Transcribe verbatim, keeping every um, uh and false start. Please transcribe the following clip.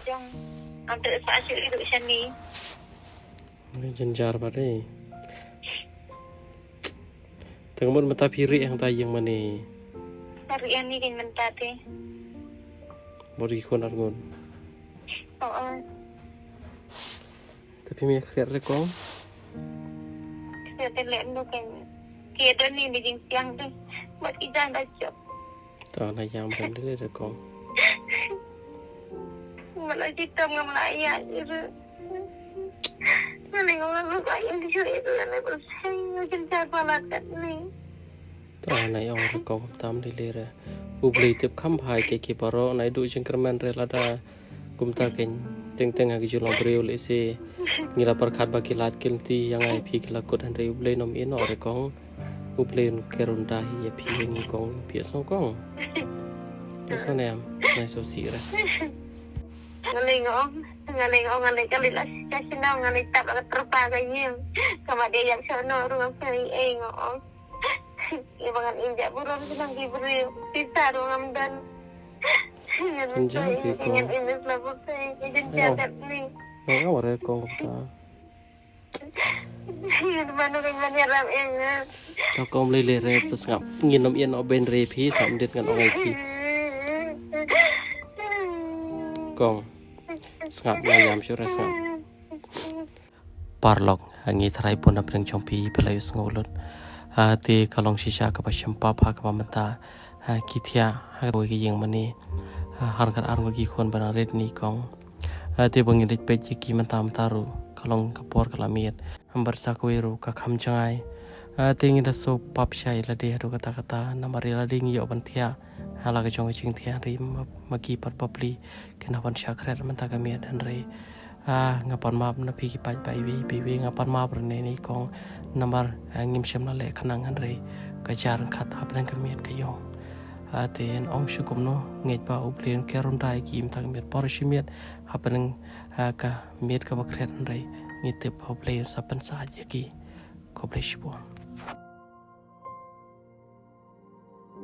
Jong. Am te sa shu idu shani. Ni jynjar bad ni. Tang mut mynta phi rieh hangta ïing mane. Rieh ni kan mynta te. Bad ki khun arngut. Oh, oh. Te phi me khriat re kong. Khriat te leh no kan. Ki don ni ni jingsiang te. Bad ki jang da jop. To na ïam rem de re kong. Mala jitam ngam la ïa iru. Mala ngam la ka ïa di shu iru ne bersai ngam jynjar palat kat ni. To na ïa ong re kong tam de le re. U Blei tip kham bha ïa ki baroh na ïa du jingkyrmen re lada kumta kein teng teng ha ki jingïalong briew lehse ngi la pyrkhat ba ki lad ki lynti ïa nga ïa phi ki la kut hynrei U Blei un ym ïehnoh re kong. U Blei un ker un da hi ïa phi ïa ngi kong phi ïa sngew kong. Ïa sngew ne em nai sngewsih re. Nga lei nga ong, nga lei nga ong, nga lei ka lei la ka shnong, nga lei tap la ka tyrpa ka ïing. Ka ma dei ïap sha no ruh nga phi ei nga ong. Ïa ba ngan im ja burom shnong ki briew. Pisa ruh ngam don. Jynjar phi kong. Ngan im la bukai. Jynjar kat ni. Ngan ong re kong kumta. Mano kan mano ram eng. Ka kong lei lei re te sngap ngin ym ïehnoh ben re phi sngap dit ngan ong ai phi. Kong. Sngap ngan ïam shu re sngap. Paralok, ha ngi tharai pun na pdeng jong phi phi la ïohsngew lut. Ha te ka long shisha kaba shem pap ha kaba mynta. Ha ki thiah ha ka ïing mane. Ha har ngat ar ngut ki khun ba nang rit ni kong. Ha te ba ngi dei peit ïa ki mynta mynta ruh ka long ka por ka la miet. Namar sa kawei ruh ka kham jngai. Ha te ngi da sngewpap shai lade haduh katta katta namar ïa lade ngi ïoh ban thiah. Ha la ka jong ka jingthiah ri ma ki pat bapli kin hap ban shah kret mynta ka miet hynrei. Ah, nga pan map na phi ki paid ba iwi ba iwi nga pan map rne ni kong namar ah, ngim shem la leh khnang hynrei ka jar khat hapdeng ka miet ka ïong. Ah, te yn ong shu kumno ngeit ba U Blei un ker un da ïa ki mynta ka miet por shi miet hapdeng ah, ka miet kaba kret hynrei ngi tip ba U Blei un sa pynsah ïa ki. Khublei shibun.